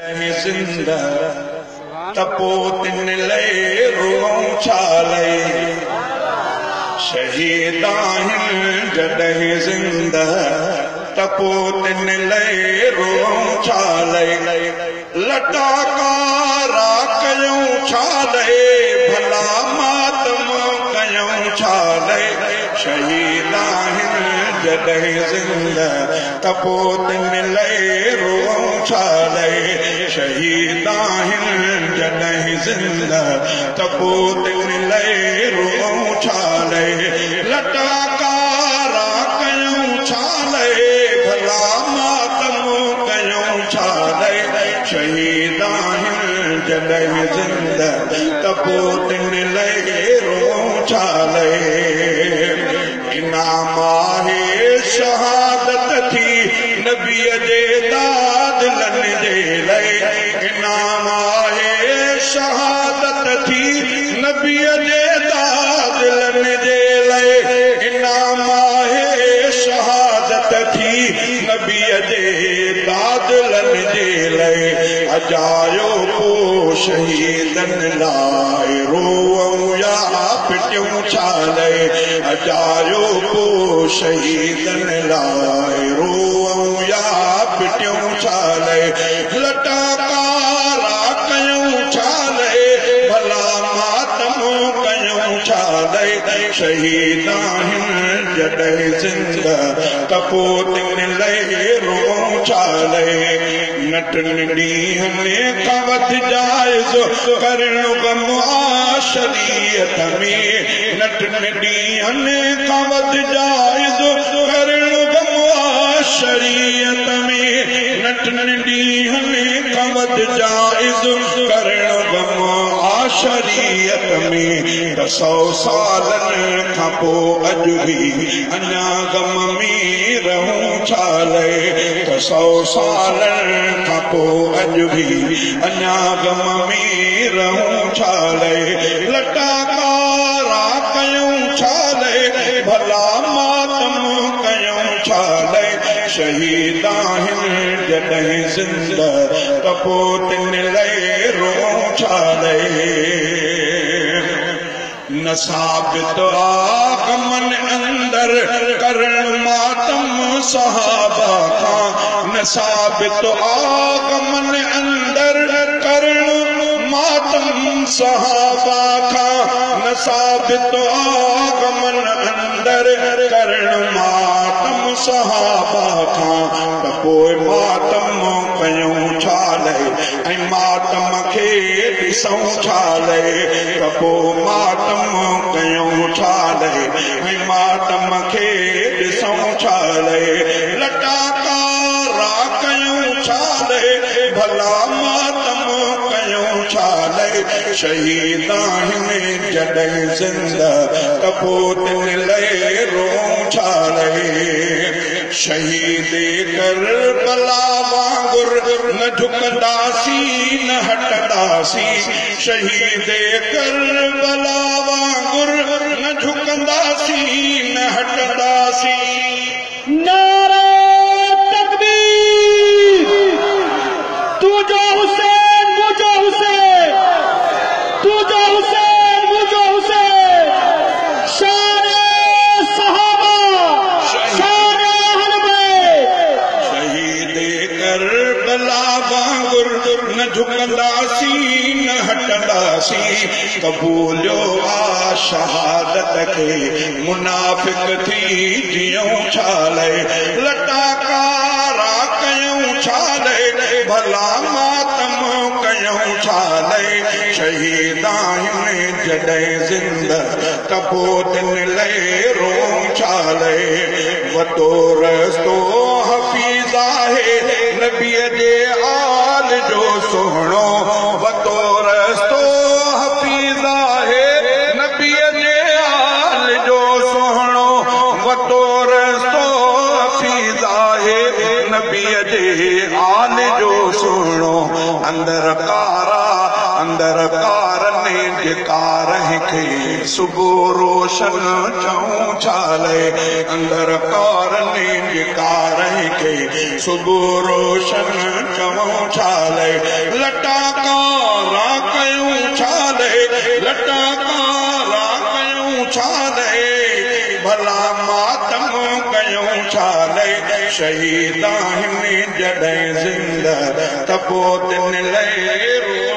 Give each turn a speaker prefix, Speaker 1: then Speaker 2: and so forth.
Speaker 1: ज़िंदा त पोइ तिन लाइ रोऊं छा लाइ? शहीद आहिनि जॾहिं ज़िंदा त पोइ तिन लाइ रोऊं छा लाइ? लटा कारा कयूं छा लाइ? भला मातम कयूं छा लाइ? शहीद आहिनि जॾहिं ज़िंदा त पोइ तिन लाइ रोऊं छा लाइ? शहीद आहिनि जॾहिं ज़िंदा त पोइ तिन लाइ रोऊं छा लाइ? लटा कारा कयूं छा लाइ? भला मातम कयूं छा लाइ? शहीद आहिनि जॾहिं ज़िंदा त पोइ तिन लाइ रोऊं छा लाइ? इनाम आहे शहादत थी नबीअ जे दादलनि जे लाइ। इनाम आहे शहादत थी नबीअ जे दादलनि जे लाइ। इनाम आहे शहादत थी नबीअ जे दादलनि जे लाइ। अजायो पोइ शहीदनि लाइ रोऊं या पिटियूं छा लाइ? अजायो पोइ शहीदनि लाइ रोऊं या पिटियूं छा लाइ? लटा कारा कयूं छा लाइ? भला मातम कयूं छा लाइ? शहीद आहिनि जॾहिं ज़िंदा त पोइ तिन लाइ रोऊं छा लाइ? नटनि ॾींहनि खां वधि जाइज़ करणु गम आहे शरीयत में। नटनि ॾींहनि खां वधि जाइज़ करणु गम आहे शरीयत में। नटनि ॾींहनि खां वधि जाइज़ करणु गम आहे शरीयत में। त 100 सालनि खां पोइ अॼु बि अञा गम में रहूं छा लाइ? त 100 सालनि खां पोइ अॼु बि अञा गम में रहूं छा लाइ? लटा कारा कयूं छा लाइ? भला मातम कयूं छा लाइ? शहीद आहिनि जॾहिं ज़िंदा त पोइ तिन लाइ रोऊं छा लाइ? न साबित आ गमन अंदर करण मातम सहाबा खां। न साबित आ गमन अंदर करण मातम सहाबा खां। न साबित आ गमन अंदर करण मातम सहाबा खां। त पोइ मातम कयूं छा लाइ? ऐं मातम खे ॾिसूं छा लाइ? त पोइ मातम कयूं छा लाइ? ऐं मातम खे ॾिसूं छा लाइ? लटा कारा कयूं छा लाइ? भला मातम कयूं छा लाइ? शहीद आहिनि जॾहिं ज़िंदा त पोइ तिन लाइ रोऊं छा लाइ? शहीद करबला वांगुरु न झुकंदासीं न हटंदासीं। शहीद करबला वांगुरु न झुकंदासीं न हटंदासीं।
Speaker 2: नारा तकबीर, तू जो हुसैन मुझो हुसैन, तू जो हुसैन मुझो हुसैन। शान सहाबा शान अहल बैत।
Speaker 1: शहीद करबला वांगुरु न झुकंदासीं न हटंदासीं। क़बूलियो आ शहादत खे मुनाफ़िक थी जीऊं छा लाइ? लटा कारा कयूं छा लाइ? भला मातम कयूं छा लाइ? शहीद आहिनि जॾहिं ज़िंदा त पोइ तिन लाइ रोऊं छा लाइ? वतो रस्तो हफ़ीज़ आहे नबीअ जे आल जो सुहिणो। वतो रस्तो हफ़ीज़ आहे नबीअ जे आल जो सुहिणो। वतो रस्तो हफ़ीज़ आहे नबीअ जे आल जो सुहिणो। अंदर कारा अंदरि कारनि जे कारह खे सुबुह रोशन चऊं छा लए? अंदरि कारनि जे कारह खे सुबुह रोशन चऊं छा लए? लटा कारा कयूं छा लए? लटा कारा कयूं छा लए? भला मातम कयूं छा लए? शहीद आहिनि जॾहिं ज़िंदा त पोइ तिन लए।